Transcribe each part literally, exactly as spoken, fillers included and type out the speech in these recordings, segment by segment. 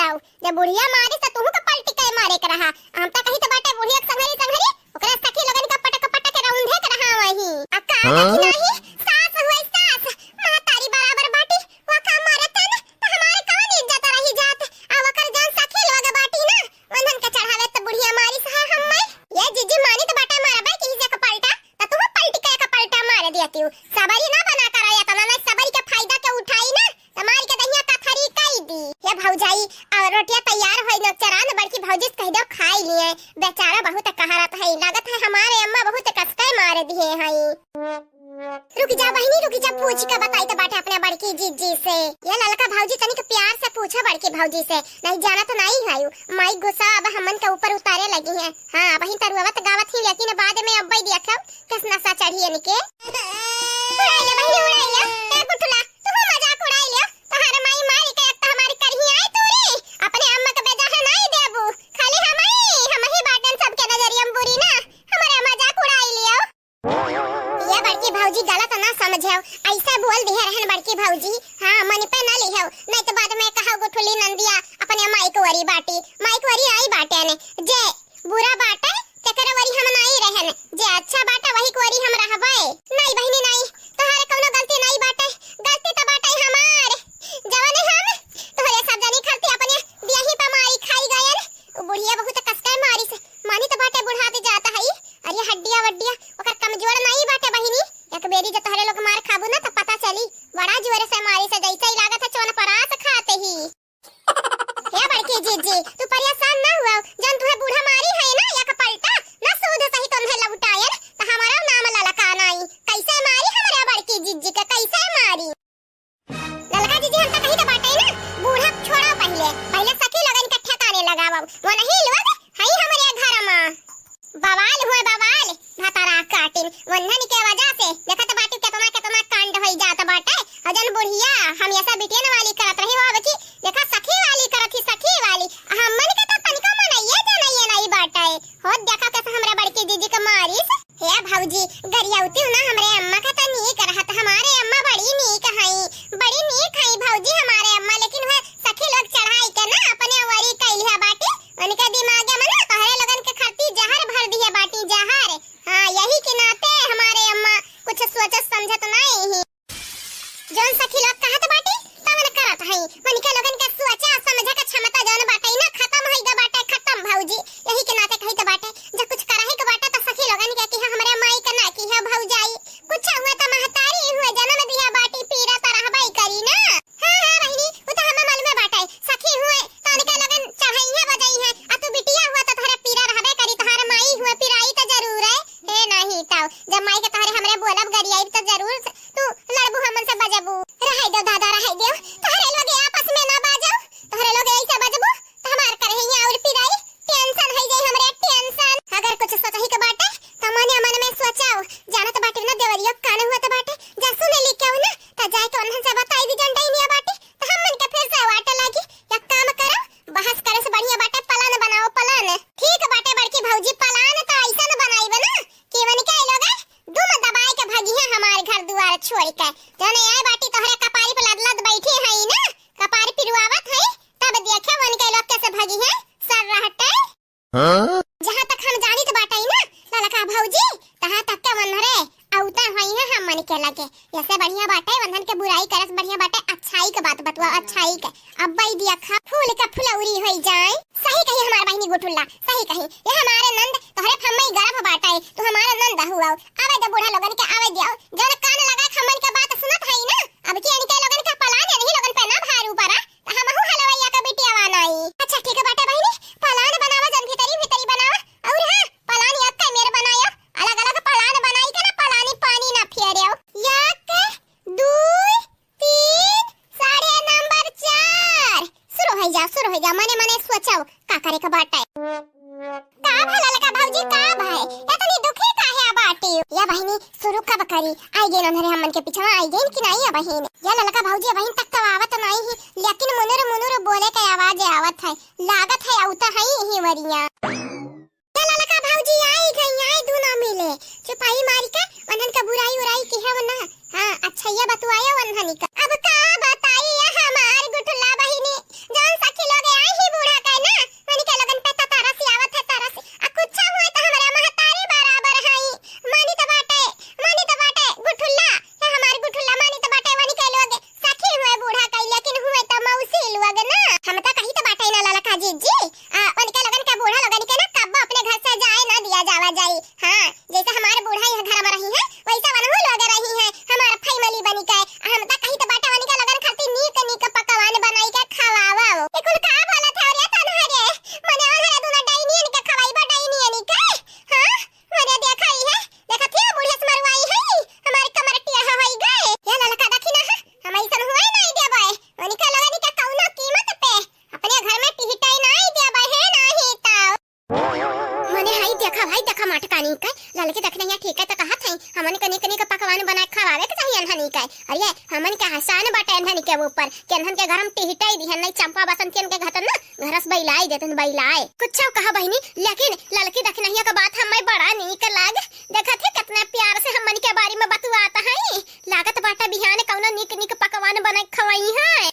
तउ जब बुढ़िया मारिस त तुहू का पलटी के मारे के रहा। हम त कही त बाटे बुढ़िया के संघरी संघरी ओकरे सखी लोगन का पटक पटक रौंधे के रहा वही। आ का हाँ? देखी नाही, सास हुए सास, महतारी बराबर बाटी, वका मारे तन त हमारे कवन इज्जत रही जात। आ वकर जौन सखी लोग बाटी ना, उन्हन के चढ़ावे त बुढ़िया मारिस है हम्मे। ये जिज्जी मानी त बाटे मारबे की हिस्सा का पलटा, त तुहू पलटी के एक पलटा मार दिया तिउ। सबरी ना बना करा या तना ना सबरी के फायदा के उठाई ना, त मार के दहिया कथरी कई दी। हे भौजाई, अब रोटिया तैयार होई न चरान बड़की भौजी से कह दो खाई लिए। बेचारा बहुत कहरत है, लागत है हमारे अम्मा बहुत कसके मार दिए हैं। रुक जा बहिनी, रुक जा, पूछ के बताई त बाटे अपने बड़की जिज्जी से। ये ललका भौजी तनिक प्यार से पूछो बड़की भौजी से, नहीं जाना त नहीं है। माई गुस्सा अब हमन के ऊपर उतारे लगी है। हाँ, वही तरुआवत गावत ही, लेकिन बाद में अब्बई देखब कस नशा चढ़ी इनके। उड़ाई ले बहिनी, उड़ाई ले। ए गुठला, तू मजाक उड़ाई ले। तोहार माई मारी के एक तो हमारी करही आई तूरी। अपने अम्मा के बेजा है नहीं देबू। खाली हम ही, हम ही बाटन सबके नजरिया में बुरी ना। हमारे मजाक उड़ाई लियो। ये बड़की भौजी गलत ना समझेव। ऐसे बोल दिहे रहन बड़की भौजी। हाँ, मन पे ना लिहेव। नहीं तो बाद में कहो गुठुली नंदिया अपने माई को वरी बाटी। माई को वरी आई बाटे ने। जे बुरा बाटे, तेकरे वरी हम नाई रहन, जे अच्छा बाटे, वही के वरी हम रहबे। नाई बहिनी, नाई, तोहरे कौनो गलती नाई बाटे, गलती त बाटे हमार। जवन हम तोहरे सब जनी खलती अपने बियही पे मारी खाई गयन। उ बुढ़िया बहुत कसके मारिस, मानी त बाटे बुढ़ात जात हई। अरे हड्डिया वड्डिया ओकर कमजोर नाई बाटे बहिनी, एक बेरी जे तोहरे लोग मार खाबू ना त पता चली, बड़ा जोर से मारिस, जैसे ही लागत है चौन परास खाते ही। हे बड़की जीजी, तू परेशान ना हुआ, जौन तुहे बूढ़ा मारी है ना, एक पलटा ना सूद सही तोन्हे लौटायन, त हमारा नाम ललका नाई। कैसे मारी हमरे बड़की जीजी के, कैसे मारी? ललका जीजी, हम त कही त बाटे ना, बूढ़ा छोड़ा पहिले, पहिले सखी लोगन के ठिकाने लगावब। वो नहीं लोग हई हमरे घर मा। बवाल हुए बवाल, भतरा काटिन। वन्हन के वजह से देखत बाटी केतना केतना कांड होई जात बाटे। और जन बुढ़िया हमेशा बिटियन वाली करत रही, वो अब की देखा सखी वाली करत ही, सखी वाली। हमन के तो तनिको मनइये जनइये नहीं बाटे। हो देखा कैसे हमरे बड़की दीदी के मारिस। हे भौजी, गरियाउती ना हमरे अम्मा का तो नीक रहत। हमारे अम्मा बड़ी नीक हई, बड़ी नीक हई भौजी हमारे अम्मा, लेकिन वह सखी लोग चढ़ाई के ना अपने वरी कैलिया बाटी। उनके दिमागे में ना तोहरे लोगन के खरती जहर भर दिए बाटी, जहर। हाँ, यही के नाते हमारे अम्मा कुछ सोचत समझत नाई ही। जौन सखी लोग कहत बाटी, तवन करत हई। उनके लोगन के सोचा समझे के क्षमता जौन बाटे ना, खत्म होई ग बाटे, खत्म भौजी। यही के नाते कही त बाटे, जब कुछ करही के बाटे त सखी लोगन के किहा, हमरे माई के ना किहा भौजाई। कुछ हुए त महतारी हुए, जन्म दिया बाटी, पीरा त रहबई करी ना। हाँ, हाँ बहिनी, उ त हमें मालूमे बाटे। सखी हुए त उनके लोगन चढ़इहे बजइहे, आ तू बिटिया हुआ त तोहरे पीरा रहबे करी, तोहर माई हुए पिराई त जरूर है। हे नहीं ताऊ, जब माई के तोहरे हमरे बोलब गरियाई त जरूर तू लड़बू हमन से बजबू। रहे दो दादा, रहे दो, तोहरे लोग आपस में ना बाजो, तोहरे लोग ऐसे बजबू त हमार करहिया और पिराई, tension है जाई हमरे tension। अगर कुछ सोचही के बाटे त मने मन में सोचाओ, जानत बाटे ना देवरिया कान हुआ त बाटे, जा सुन ली क्यों ना, त जाए के उन्हन से बताई दी जन डैनिया बाटे, त हमन के फिर से वाट लागी। एक काम करो, बहस करे से बढ़िया बाटे plan बनाओ, plan। ठीक बाटे बड़की भौजी, plan त ऐसन बनाइबे ना कि उनके लोग दुम दबाए के भगिया हमार घर दुआर छोड़ के। जने आए बाटी तोहरे कपारी पे लद लद बैठी हई ना, कपारी पिरवावत हई, तब देखे उनके लोग कैसे भगिया सर रहटे। हाँ? जहाँ तक हम जानित बाटई ना, ललका भौजी, तहाँ तक के वन्हरे अउता होई है हमन के लगे। ऐसे बढ़िया बाटे, वन्हन के बुराई करस बढ़िया बाटे, अच्छाई के बात बतुआ, अच्छाई के। अब्बई दिया खा, फूल के फुलौरी होई जाए। सही कही हमार बहिनी गुठुल्ला, सही कही। ये हमारे नंद, तोहरे फम्मई गरभ बाटे, तू हमारे नंद हुआ। आवे दे बूढ़ा लोगन के, आवे दियो। जौन कान लगा के हमन के बात सुनत हई ना, अब की इनके लोगन के पलान इन्हीं लोगन पे ना भारू पड़ा, त हमहू हलवैया के बिटिया वाला आई। अच्छा ठीक बाटे बहिनी, पलान बनावा जन भीतरी भीतरी बनावा। और हाँ, पलान यक्के मेर बनायो, अलग अलग पलान बनाई के ना पलानी पानी ना फेरियो। यक्के, दुई, तीन, साढ़े नंबर चार। शुरू हो जा, शुरू हो जा, मने मने सोचो का करे के बाटे। का भला लगा भौजी, का भाई? इतनी दुखी काहे बाटी? या बहिनी, शुरू कब करी? आई गई उन्हरे हमन के पिछवा, आई गई कि नहीं या बहिन? या ललका भौजी बहिन तक तो आवत नहीं ही, लेकिन मुनुर मुनुर बोले के आवाज आवत है, लागत है अउता है यही वरिया। या ललका भौजी आई गई, आई दूनो मिले, चुपाई मारी का उन्हन का बुराई उराई की है ना। हाँ, अच्छा ये बतुआया उन्हन का। अब का बताई या हमार गुठला बहिनी, जौन सखी लोग आई हमन के एहसान बाटे एन्हन के ऊपर, कि एन्हन के घर हम टिहिटाई दिहन, नहीं चंपा बसंतियन के घर ना, घर से बैलाई देतन, बैलाई। कुछ कहा बहिनी, लेकिन ललकी दखिनहिया का बात हमें बड़ा नीक लाग। देखत है कितना प्यार से हमन के बारी में बतुआत है। लागत बाटे बिहान कौनो नीक नीक पकवान बनाई खवाई है।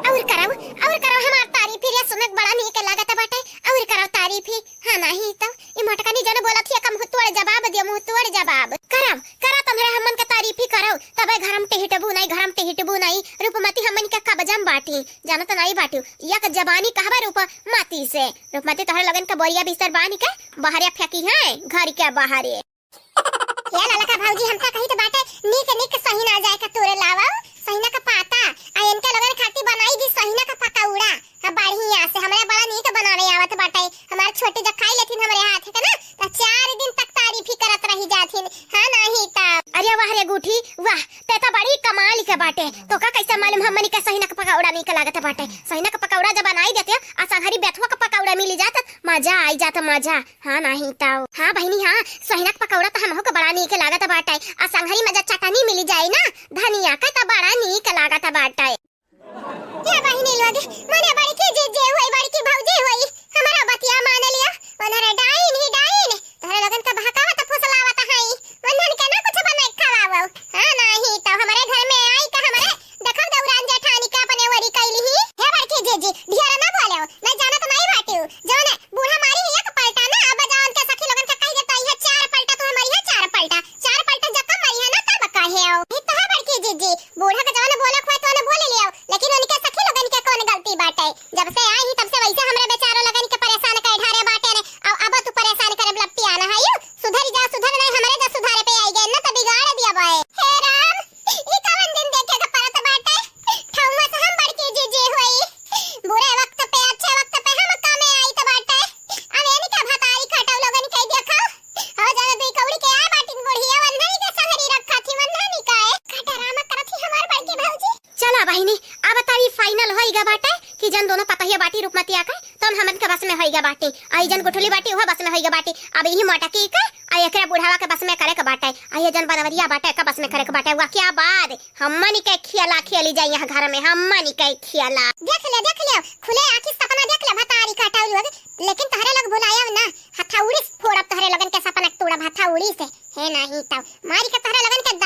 और करव, और करव, हमार तारीफ ही रे सुनक बड़ा नीक लागत बाटे। और करव तारीफ ही। हाँ, नाही तो ई मोटकनी जन बोलत ही, एक मुँह तोड़ जवाब दियो, मुँह तोड़ जवाब। करव, करा तुम्हरे हमन के तारीफ ही करव, तबे घरम टिहिटबू नहीं, घरम टिहिटबू नहीं। रूपमती हमन के कब्जा में बाटी, जानत नहीं बाटी। एक जबानी कहबे रूपमती से, रूपमती तोहरे लोगन के बोरिया बिस्तर बांध के बहरे फेंकी है, घर के बहरे। हे ललका भौजी, हम तो कही तो बाटे, नीक नीक सहिना जाए का तोरे लावा, सहिना का पाता, आ इनके लोगन खातिर बनाई दी सहिना का पकौड़ा। हाँ, बढ़िया से, हमरे बड़ा नीक बनावे आवत बाटे। हमार छोटी जब खाई लेथिन हमरे हाथ के ना, तो चार दिन तक तारीफ ही करत रही जाथिन। हाँ, नाही ता। अरे वाह रे गुठी, वाह, ते तो बड़ी कमाल के बाटे। तो का कैसे मालूम हमनी के सहिना का पकौड़ा नीक लागत बाटे? सहिना का पकौड़ा जब बनाई देते, आ संघरी बेथुआ का पकौड़ा मिली जात, मजा आई जात, मजा। हाँ, नाही ताऊ। हाँ बहिनी, हाँ, सहिना के पकौड़ा त हमहू के बड़ा नीक लागत बाटे। आ संघरी में जब चटनी मिली जाई ना, धनिया के, त बड़ा नीक लागत बाटे। ए बहिनी लोग, मने बड़की जीजे होई, बड़की भौजी होई, हमारा बतिया मान लिया। उन्हरे डाइन ही डाइन, तोहरे लोगन के बहकावत फुसलावत हई। उन्हन के ना कुछ बनाई खवावो। हाँ, नाही ताऊ, हमारे घर में आई का हमारे देखब दौरान जेठानी के अपने ओरी कैली ही। हे बड़की जीजी, ढेर ना बोलेव, नहीं जानत नहीं बाटिउ। जौने बूढ़ा मारी ही एक पलटा ना, अब जौन के सखी लोगन के कह देता, इहे चार पलटा तू हमारी है, चार पलटा, चार पलटा जब कम मारी है ना, तब कहे हो। ही तो है बड़की जीजी, बूढ़ा के जौने बोले खोए तौने बोले लियो, लेकिन उनके सखी लोगन के कौन गलती बाटे? जब से आई ही तब से वैसे हमरे बेचारो लोगन के परेशान कर ढारे बाटे ने, अब, अब तू परेशान करे वाला पिया ना है यू। सुधर जा, सुधर नहीं, हमरे जब सुधारे पे आई गए ना, तो बिगाड़ दिया बाए। हे राम, ई कवन दिन देखे के परत बाटे? ठौवा से हम बड़की जीजी होई। बुरे वक्त पे, अच्छे वक्त पे हम कामे आई त बाटे। अब एनी का भतारी खटौ लोगन के देखो। हो जावे दुई कौड़ी के आ बाटिन बुढ़िया, वन्हनी के संगरी रखा थी, वन्हनी का है। का डरामा करत ही हमार बड़की भौजी? चला बहिनी, अब त ई final होई गा बाटे कि जन दोनों पतहिया बाटी रूपमतिया के, तौन हमन के बस में होई गा बाटी। आ ई जन गुठली बाटी, उहो बस में होई गा बाटी। अब इही मोटकी के, आ एकरा बुढ़ावा के बस में करे के बाटे। आ ये जन बनवरिया बाटे, एका बस में करे के बाटे। वाह, क्या बात। हमनी के खियाला खेली जाई यहाँ घर में, हमनी के खियाला। देख ले, देख ले, खुले आँखी सपना देख ले, भतारी काटौरी हो गए। लेकिन तोहरे लोग भुलायब ना, हथौड़ी से फोड़ब तोहरे लोगन के सपना के तोड़ब हथौड़ी से। हे नाही तो मारी के तोहरे लोगन के